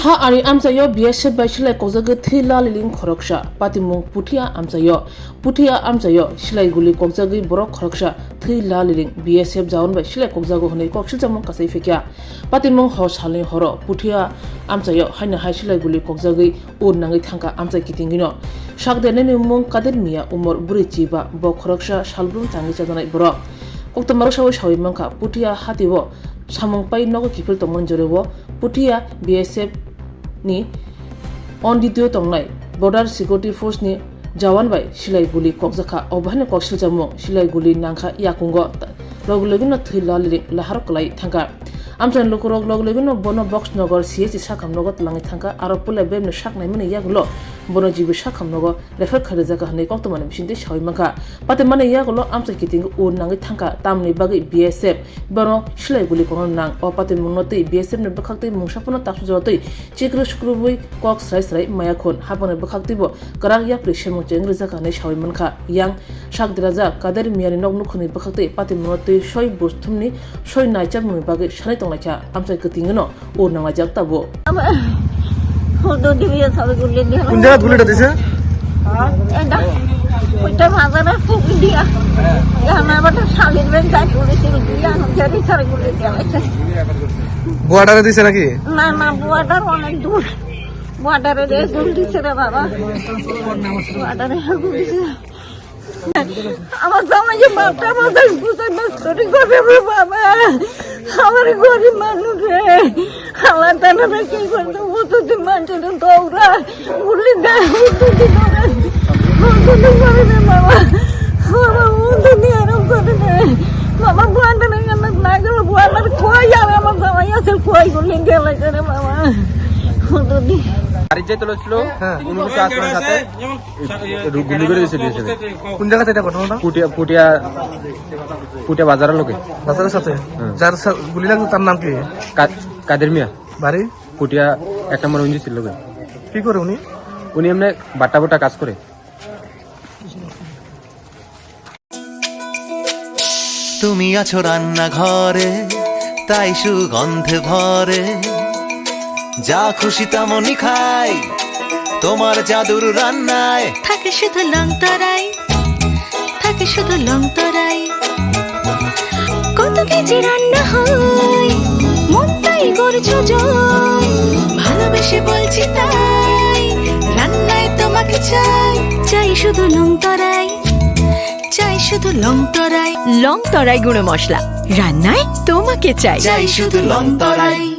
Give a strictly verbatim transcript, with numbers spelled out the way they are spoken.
Ha ari amchaio B S F bai silai kokjagwi thwi laliling khoroksa, patimung Puthia amchaio. Puthia amchaio silai guli kokjagwi borok khoroksa thwi laliling, B S F jawan bai silai kokjago hwnwi kok silchamung kasai phikya. Patimung hor salni horo Puthia amchaio haino hai silai guli kokjagwi ur nangwi thangkha amchai kitingino. Sak dernani mung Kadir Mia, umor bwrwi chiba, bo khoroksa salbrum tangwi chajaknai borok. Koktwma rwsaui saui mankha, Puthia hatio samung pai nogo kiphil tongmani joreo Puthia B S F ni on duty-o tongnai Border Security Force ni jawan bai silai guli kokjakha. Obo haino kok silchamung, silai guli nangkha yakungo, logi logino thwi laliling lahar kwlai thangkha. Amchaini lukurok logi logino bono Boxnagar C H C sakhamnogo twlangwi thangkha, aro puila bebni sak naimani yagulo bono G B sakhamnogo refer khairwjakha hwnwi koktwmani bisingtwi saui mankha. Patimani yagulo amchai kiting ur nangwi thangkha, tamni bagwi B S F bono silai guli kono nang. O patimungno twi B S F ni bwkhaktwi mungsa phano tapsajora twi chikru sukrubwi kok srai srai maya khun. Hapangni bwkhaktwibo kwrak yapri semung cheng rwjakha hwnwi saui mankha. Yang sak derajak Kader Miani nok nukhungni bwkhaktwi patimungno twi soi buj thumni soi naichapmungni bagwi sanwi tonglaikha amchai kitingno. O nangajak tabuk. Hududi biya sabi guli dia. কোন জায়গাত গুলিটা দিছে? এটা, ওইটা বাজারে ফুক দিয়া। এখানে আবার শালির বেন যাই করেছিল, দিয়া আমি জানি সারা গুলি দিয়া আছে। বর্ডারে দিছে নাকি? না, না, বর্ডার অনেক দূর। বর্ডারে যে গুলি দিছে রে বাবা। বর্ডারে গুলি দিছে। আমার জামাইকে মারতে, আমার জামাই বুঝে নষ্ট করে রে বাবা। আমার গরিব মানুষ রে। আমার তারা কি করতে, ও তো যে মানুষের দৌড়া, গুলি দেয়, ও তো যে দৌড়া, ও তো যে করে রে বাবা। বাবা, ও তো নিয়ে এরকম করে রে। বাবা, বুয়াটা না গেল, না গেল, বুয়াটার কই আর আমার জামাই আছে, কই গুলি গেল রে বাবা। ও তো নি- গাড়িত যাইতে লইছিল, হ্যাঁ। কোনো কিছু আসলো না সাথে। গুলি করে দিছে, দিয়েছে। কোন জায়গাতে এটা ঘটনাটা? পুটিয়া, পুটিয়া, পুটিয়া বাজারের লোকে। বাজারের সাথে? হুম। যার সা-, গুলি লাগলো তার নাম কি? কা-, কাদের মিয়া। বাড়ি? পুটিয়া এক নম্বর উনজিসির লোকে। কি করে উনি? উনি এমনি বাট্টা বাট্টা কাজ করে। তুমি আছো রান্নাঘরে, তাই সুগন্ধে ভরে। যা খুশি তেমনই খাই, তোমার জাদুর রান্নায়। থাকে শুধু লং তরাই, থাকে শুধু লং তরাই। কত কেজি রান্না হয়, মনটাই করছো জয়। ভালোবেসে বলছি তাই, রান্নায় তোমাকে চাই। চাই শুধু লং তরাই, চাই শুধু লং তরাই। লং তরাই গুঁড়ো মশলা, রান্নায় তোমাকে চাই। চাই শুধু লং তরাই।